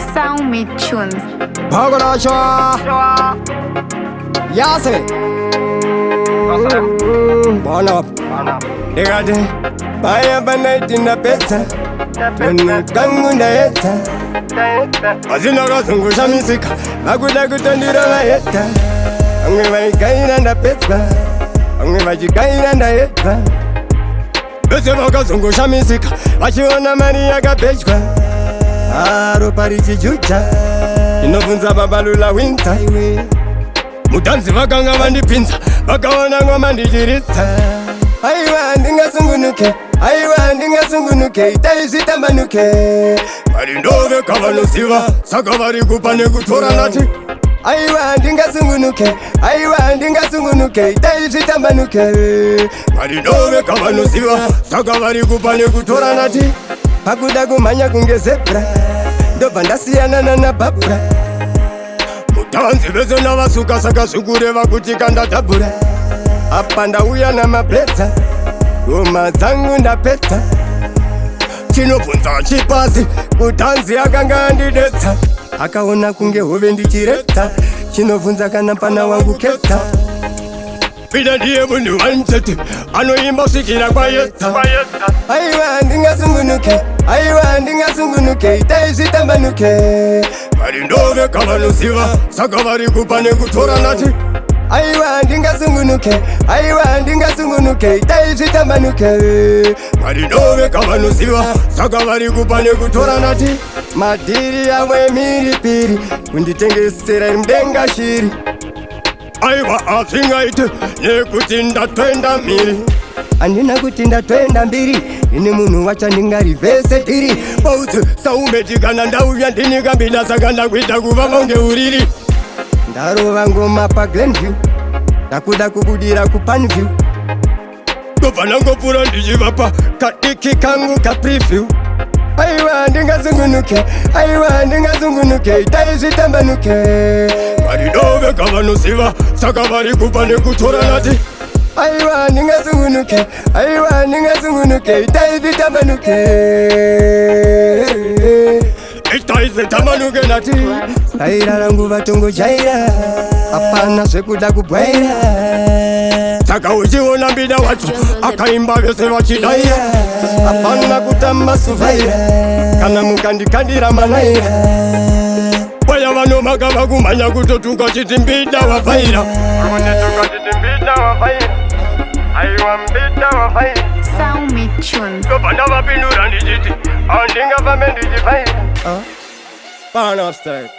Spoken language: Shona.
Sound Me Tunes. Bhagorasha Yase Born up. Ndikati paya panaiti ndapedza tunhu twangu ndaedza, pasina kazungusha misika, vakuda kutondirova heta. Vamwe vaigaira ndapedzwa, vamwe vachigaira ndaedza. Vese vakazungusha misika vachiona mari yakapechwa, ropa richijuja. Inobvunza babalula winta iwe mutanzi, vakanga vandipinza, vakaona ngoma ndichiridza. Aiwa, handingasungunuke, aiwa, handingasungunuke, itai zvitambanuke. Vari ndovega vanoziva, saka vari kupa nekutora nati. Aiwa, handingasungunuke, aiwa, handingasungunuke, itai zvitambanuke. Vari ndovega vanoziva, saka vari kupa nekutora nati. Pakuda kumhanya kunge zebra, ndobva ndasiyana nana Barbara. Mutanzi vese navasuka, saka zvikureva kuti kandadhabhura. Apa ndauya namabledza, ngoma dzangu ndapedza. Chinobvunza chipasi kutanzi akanga andidetsa, akaona kunge hove ndichiretsa. Chinobvunza kana pana wangu ketsa. Pida ndiye munhu wanchete anoimba svikira kwayedza. Aiwa, handingasungunuke, aiwa, handingasungunuke, itai zvitambanuke. Vari ndovega vanoziva, saka vari kupa nekutora nati. Aiwa, handingasungunuke, aiwa, handingasungunuke, itai zvitambanuke. Vari ndovega vanoziva, saka vari kupa nekutora nati. Madhiri amwe mhiripiri, kunditengesera iri mudenga shiri. Aiwa, hazvingaite nekuti ndatoenda mhiri. Handina kuti ndatoenda mbiri, ini munhu wacho ndingarivhese dhiri baudze saumeti. Kana ndauya ndinikambida, saka ndakuita kuva kunge uriri. Ndarova ngoma paGlenview, ndakuda kubudira kuPanview, ndobva ndangopfuura ndichivapa kadiki kangu kapreview. Aiwa, handingasungunuke, aiwa, handingasungunuke, itai zvitambanuke. Vari ndovega vanoziva, saka vari kupa nekutora nati. Aiwa, handingasungunuke, aiwa, handingasungunuke, itai zvitambanuke, itai zvitambanuke nati. Taira rangu vatongojaira, hapana zvekuda kubwaira. Saka uchiona mbida wacho akaimba vese vachidaira, hapana kutamba suvhaira kana mukandikandira manaira. Vaya vanomaka vakumhanya kutotuka chiti mbida wavhaira. Chiti mbida wavhaira, aiwa, mbida wavhaira. Sound Me Tunes. Ndobva ndavapindura ndichiti handingafambe ndichivhaira. Burn upstairs.